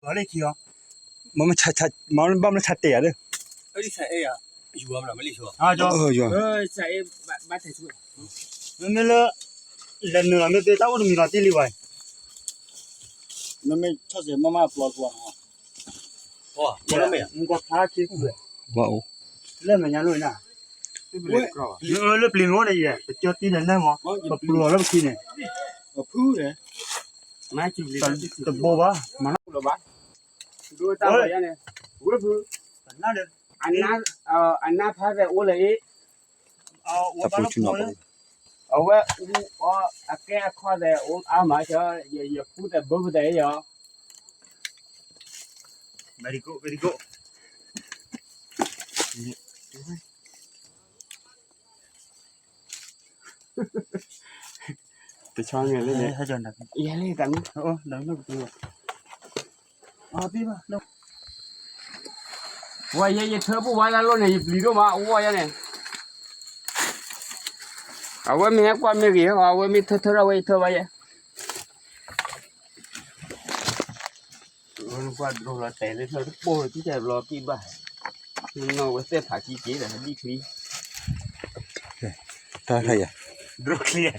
လၢခံအီၤ, မ့ၢ်ဘၣ်မနုၤဆါတဲာ်ယၤဒီး, ယွၤ, မ့မ့ၢ်လၢ လဲၤနုာ်လီၤမ့ၢ်သ့တၢ်အိၣ်တမံၤလီၤတံၢ်လံဝဲ, မ့မ့ၢ်ဆီၣ်စဲးမ့ၢ်မ့ၢ်ပျီပျီ, မ့ၢ်ကဖျါခံ, လၢမဲာ်ညါလိၣ်နၤ, လၢပျံၤမ့ၢ်အိၣ်န့ၣ်ယဲ ပကၠီတံၢ်န့ၣ်နၢ်မး, ပပျီလၢပခံန့ၣ်, ဖု, တဘိဘၣ်, မၤနီၣ်လၢၤဘၣ်, ဒိတၢ်ဝဲယါန့ၣ်, ဝဲဖု, အနၢ်ဖးသဲးအိၣ်လၢအံၤ, အဝဲ, အကဲအခီၣ်သဲးအိၣ်အါမး, ယဖုသဲးဘိဖုသဲးယီၤ, very good, very good. တဆီန့ၣ်လၢန့ၣ်, ယဲလၢတၢ်မ့ၢ်, ဝဲယဲယထၢဘိၣ်ဝါလၢလိၣ်န့ၣ် ယပျံၤဒိၣ်မး အဝဲယဲန့ၣ်, အဝဲမ့ၢ်ဟဲကွၢ်မ့ၢ်ဂ့ၤ, အဝဲမ့ၢ်ထၢထၢထီၣ်ဝဲ ယထၢဘၣ်ယဲ ကွၢ်ဒိလီၤတဲာ်လၢထီၣ်တပိၢ် တံၢ်တဲာ်ဘျီပံၢ်ဘၣ်, နီၢ်ဝဲသ့ၣ်ဖးခံက့ၤဒီး ဒံၣ်ချံ, တၢ်ထီၣ်ယၤ, ဒိချံ,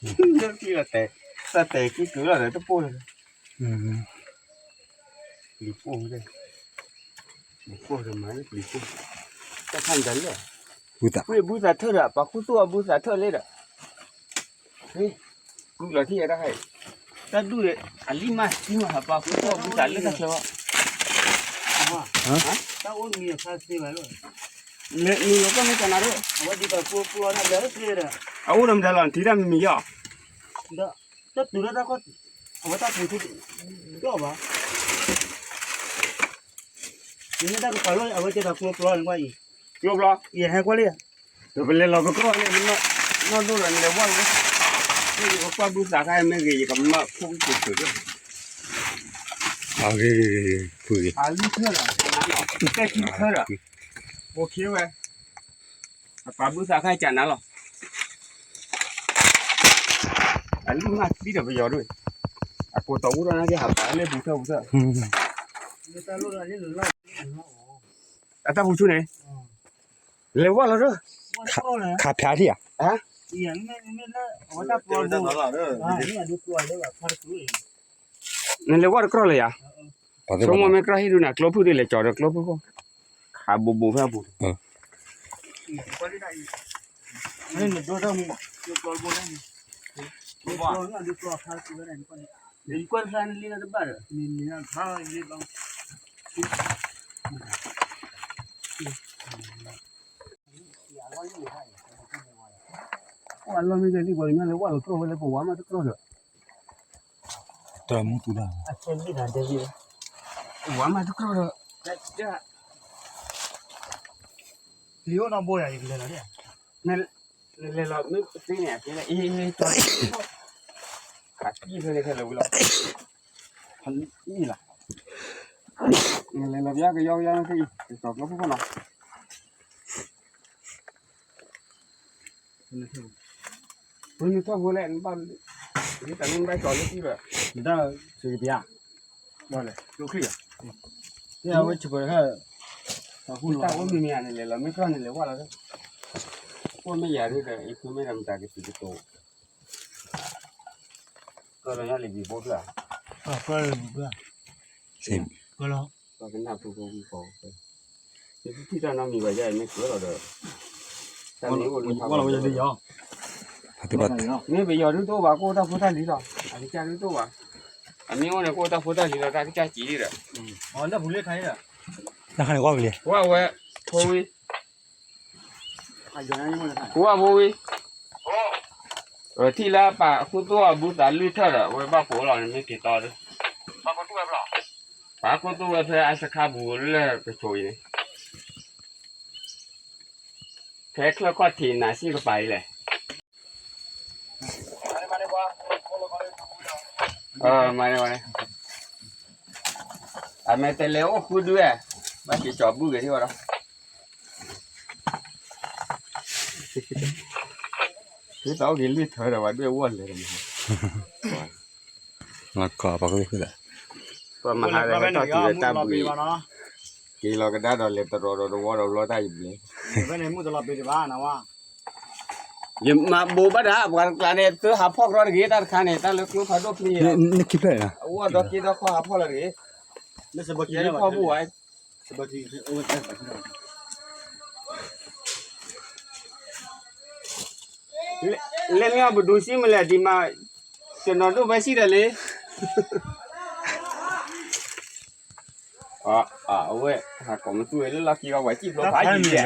ဒိချံလီၤတဲာ်, တၢ်တဲာ်ခံကုာ်လီၤဒီးတပိၢ်လီၤ, ပျံၤပိၢ်, ပျံၤပိၢ်ဒီးမၤလၢပျံၤပိၢ်, တၢ်ခါန့ၣ်တၢ်လဲၣ်, ဘုသးထၢၣ်ဒီး ပှၤခိၣ်သူၣ်အဘုသးထၢၣ်လၢဒီး ကုလီၤထံၣ်အတၢ်ဟဲ, တၢ်ဒူၣ်အလံၢ်မး သံမး ဟးပာ်ခူသူၣ်အဘူၣ်သးလၢတၢ်ချၢဘၣ်, တၢ်အိၣ်မံၤအခါသ့ဘၣ်လီၤ, လဲၤနုာ်လီၤကီၢ်မ့ၢ်ကနၤဒိၣ်, အဝဲဒ်သိးကျိကျိဒၣ်လဲၤတ့ၢ်ဒီး, အအိၣ်ဒီးမတၤလီၤ ထံၣ်တၢ်မံၤမံၤယီၤ, ဒီး, တၢ်တုၤလၢတၢ်ခီၣ်, အဝဲတၢ်ပူၤထူ, ဒီးဘၣ် နမ့ၢ်တၢ်ကပၤလီၤ အဝဲကဲဒီးကျိပျီန့ၣ်ကွၢ်အံၤ, ကျိပျီ, ယဟဲကွၢ်လံ, ဒီးပလဲၤလီၤကကြီၢ်န့ၣ်, နီၢ်ဒိၣ်ဒီးနလဲၤဝဲလီၤ, ယကကွၢ်ဘုသးခါမ့ၢ်ဂ့ၤ ယကမၢ်ခိၣ်က့ၤတုၤဒီး, အဂ့ၤဂ့ၤဂ့ၤဂ့ၤ, အလုၢ်ထၢၣ်ဒီး, တဲခံထၢၣ်ဒီး, အိၣ်ခ့ဝဲ, အပာ်ဘုသးခါကနၤလီၤ, အလုၢ်မးသံဒီးပယီၤဒိၣ်, အကိးတီၤအိၣ်ဒီးနာ်က့ ဟးပာ်လၢပူၤထၢၣ်ပူၤထၢၣ်, အတၢ်ပူၤဆူၣ်န့ၣ်, လဲၤဝဲလီၤဒီး, ခးဖျါထံၣ်ဧါ, နလဲၤဝဲတကြီၢ်လၢၤယၤ, ဆိကမိၣ်မ့ၢ်ကြီၢ်ဟံၣ်ဒုးန့ၣ် ကျိဖုၣ်ဒ်လဲၤကၠီၤဒီးကျိဖုၣ်ခိၣ်, ခးဘိးဘိးဖဲအပူၤ, ကွၢ်လီၤမ့ၢ်ကဲလံ ပှၤကညီလဲၤဝဲလီၤ တြီၢ်ဝဲလၢပဝါမးတကြၢးဒီး, တၢ်မူတူၢ်ဒၣ်, ဝါမးတကြၢးဒီး, လံအိၣ်နီၢ်ဘိယၤ ယကလဲၤလီၤ, နလဲၤလီၤမ့ၢ်ပသ့န့ၣ် အကဲလၢအံၤ, အံၤဖဲန့ၣ်ခဲလၢာ်ဝံၤလီၤ, အံၤလီၤ, နလဲၤလီၤပျါကယီကယီန့ၣ်ခဲအံၤ ကစီၤကျိဖုၣ်ခိၣ်နီၤ ပနုာ်ထီၣ်ဖိလဲၣ်, နဘၣ်, နတၢ်မ့ၢ်ဘၣ်ကီၤလၢခံဘၣ်, နတၢ်စံးကပျါ, ဘၣ်လဲၣ်, ကျိချံၣ်, အဝဲဆံးပှဲၤတခါ, တၢ်အိၣ်မံၤမံၤဧါ နလဲၤလီၤမ့ၢ်ကြၢးနလဲၤဝဲလီၤ, အိၣ်မ့ၢ်ယၤဒ်ဒီး အံၤဖုမ့ၢ်ဒီးမတၤကစံးကတိၤ, ကလီၤညါလံၤဘံဘိဖျၢၣ်, ကလီၤလံၤဘံဘိဖျၢၣ်, ကလီၤ, ပှၤကနၣ်ဖိဖိဖိ, နထံၣ်တၢ်နီတမံၤဘၣ်ယါ မ့ၢ်ကြၢးလီၤဒီး, တၢ်မ့ၢ်အိၣ်လၢဟးဝဲလၢယီၤ, မ့ၢ်ပယီၤဒုးတအိၣ်ဘၣ် ကအိၣ်တၢ်ဖိတၢ်လံၤလီၤ, အကစၢ်ဒုးတအိၣ်ဘၣ်, အမ့ၢ်အိၣ်န့ၣ် ကအိၣ်တၢ်ဖိတၢ်လံၤလီၤ တၢ်ကစၢ်စံးဒ်ဒီး, တၢ်ခါန့ၣ်ကွၢ်ဝံၤလံ, ကွၢ်ဝဲ, ဖိဝံၤ ကွၢ်ဖိဝံၤ, ထံၣ်လၢပာ်ခူသူၣ်အဘူၣ်သးလုၢ်ထၢၣ်ဒီး အဝဲဘၣ်ပိာ်လီၤန့ၣ်မ့ၢ်က့ၤတီဒီး, ပာ်ခူသူၣ်ဝဲဖဲအစခါပူၤလၢကဆိးအံၤန့ၣ်, ဖဲချၢၣ်ခီၣ်ထံးနၤစ့ၢ်ကပၤအံၤလဲၣ်. မၤန့ၢ်ဝဲ, အမဲာ်တဲးလဲးအိၣ်ဃုဒုဝဲ, ဘၣ်က့ၤကၠီၤဘူၣ်က့ၤထံၣ်ဝဲဒီး, သုသးအိၣ်က့ၤလံထၢဒီး ပှၤဒွဲၣ်ဝီၢ်လဲၤဒီး, မၤကီၤပှၤကလုာ်ဃုသး, ပှၤမၤဟးဒီးဟဲထီၣ်တုၤဒီးတၢ်ဘှံး, က့ၤလီၤကဒါဒီးလဲၤတရီဒီးတဝီဒီးဘျီတၢ်ယဘျဲၣ်, မုၢ်တလီၤပ့ၤတဘၣ်နဝါ, ယမၤဘိးဘၣ်ဒၣ် ပှၤတကျါန့ၣ် သုဟးဖီၣ်ကရီတဂ့ၤ တၢ်တခါန့ၣ် တၢ်လၢကျိဖးဒိၣ်ဖျံ, နခံဖျၢၣ်, အအိၣ်ဒီးက့ဒီးခီဟးဖီၣ်လၢတဂ့ၤ, လၢဖီၣ်ဘိၣ်ဝဲ လဲၤမ့ၢ်အီၤပဒိးစံၣ်မလဲၣ်ဒံးမး, တနီၤဒိၣ်ဝဲစံၣ်ဒီးလံ, အဝဲ ဟးကိးမသူဝဲလၢလီၢ်ခံဂီၢ်ဝဲစံၣ်ဖျိဖးယံ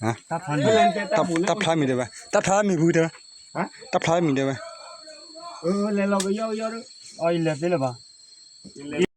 ၤ, တၢ်ဖျါမံၤတဲဝဲ, တၢ်ဖျါမံၤပူၤတဲဝဲ, တၢ်ဖျါမံၤတဲဝဲ, လဲၤလီၤကယီကယီ, အီၤယလဲၤသ့လၢၤဘၣ်